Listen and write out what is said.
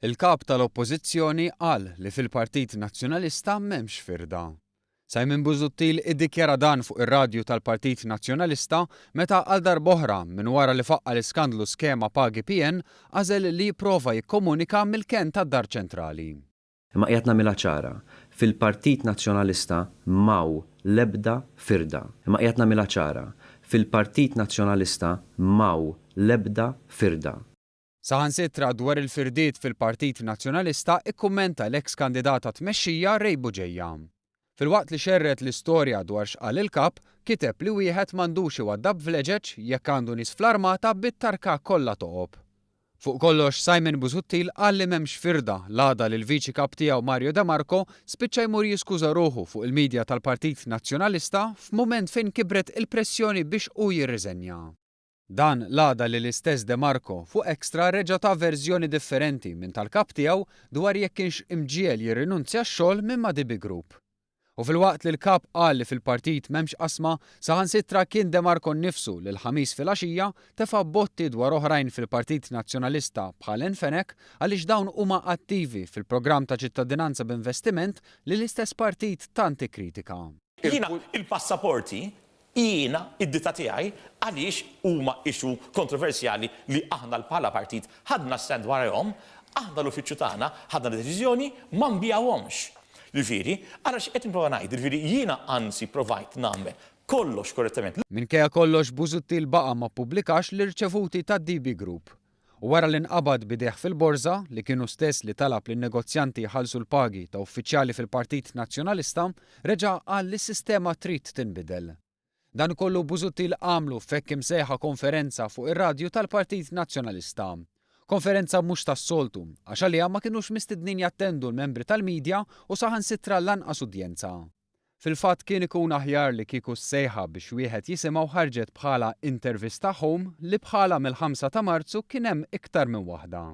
Il-Kap tal-Oppożizzjoni qal li fil-Partit Nazzjonalista m'hemmx firda. Simon Busuttil iddikjara dan fuq ir-radju tal-Partit Nazzjonalista meta għal darb'oħra minn wara li faqqa' l-iskandlu skema pagi PN għażel li jipprova jikkomunika mill-kenn tad-Dar Ċentrali. Imma qiegħed nagħmilha ċara, fil-Partit Nazzjonalista m'hawn l-ebda firda. Imma qiegħed nagħmilha ċara, fil-Partit Nazzjonalista m'hawn l-ebda firda. Saħansitra dwar il-firdiet fil-Partit Nazzjonalista ikkummenta l-eks kandidat għat-tmexxija Ray Bugeja. Filwaqt li xerred l-istorja dwar x'qal il-Kap, kiteb li wieħed m'għandux iwaddab vleġeġ jekk għandu nies fl-armata bit-tarka kollha toqob. Fuq kollox Simon Busuttil qal li m'hemmx firda l-għada li l-Viċi Kap tiegħu Mario De Marco spiċċa jmur jiskuża ruħu fuq il-media tal-Partit Nazzjonalista f'mument fejn kibret il-pressjoni biex hu jirriżenja. Dan l-għada li l-istess De Marco fuq Extra reġa' ta verżjoni differenti minn tal-kap tiegħu dwar jekk kienx imġiegħel jirrinunzja x-xogħol minn ma' DB Group. U filwaqt li l-kap qal li fil-partit m'hemmx qasma, saħansitra kien De Marco nnifsu li l-Ħamis filgħaxija tefa' botti dwar oħrajn fil-Partit Nazzjonalista bħal Ann Fenech għaliex dawn huma attivi fil-programm ta' ċittadinanza b'investiment li l-istess partit tant ikkritika. Jiena il-passaporti Jiena, id-ditta tiegħi, għaliex huma issue kontroversjali li aħna bħala partit ħadna stand warajhom, aħna l-uffiċċju tagħna ħadna deċiżjoni ma nbigħuhomx. Jiġifieri, ara x'qed nipprova ngħid, jiġifieri jiena anzi provajt nagħmel kollox korrettament. Minkejja kollox Busuttil baqa' ma ppubblikax l-irċevuti tad-DB Group. U wara li nqabad b'idejh fil-borża, li kien hu stess li talab lin-negozjanti jħallsu l-pagi ta' uffiċjali fil-Partit Nazzjonalista, reġa' qal li s-sistema trid tinbidel. Dan kollu Busuttil għamlu f'hekk imsejħa konferenza fuq ir-radju tal-Partit Nazzjonalista. Konferenza mhux tas-soltu, għax għaliha ma kinux mistednin jattendu l-membri tal-media u saħansitra lanqas udjenza. Fil-fatt kien ikun aħjar li kieku s-sejħa biex wieħed jisimgħu ħarġet bħala intervista home li bħalha mill-ħamsa ta' Marzu kien hemm iktar minn waħda.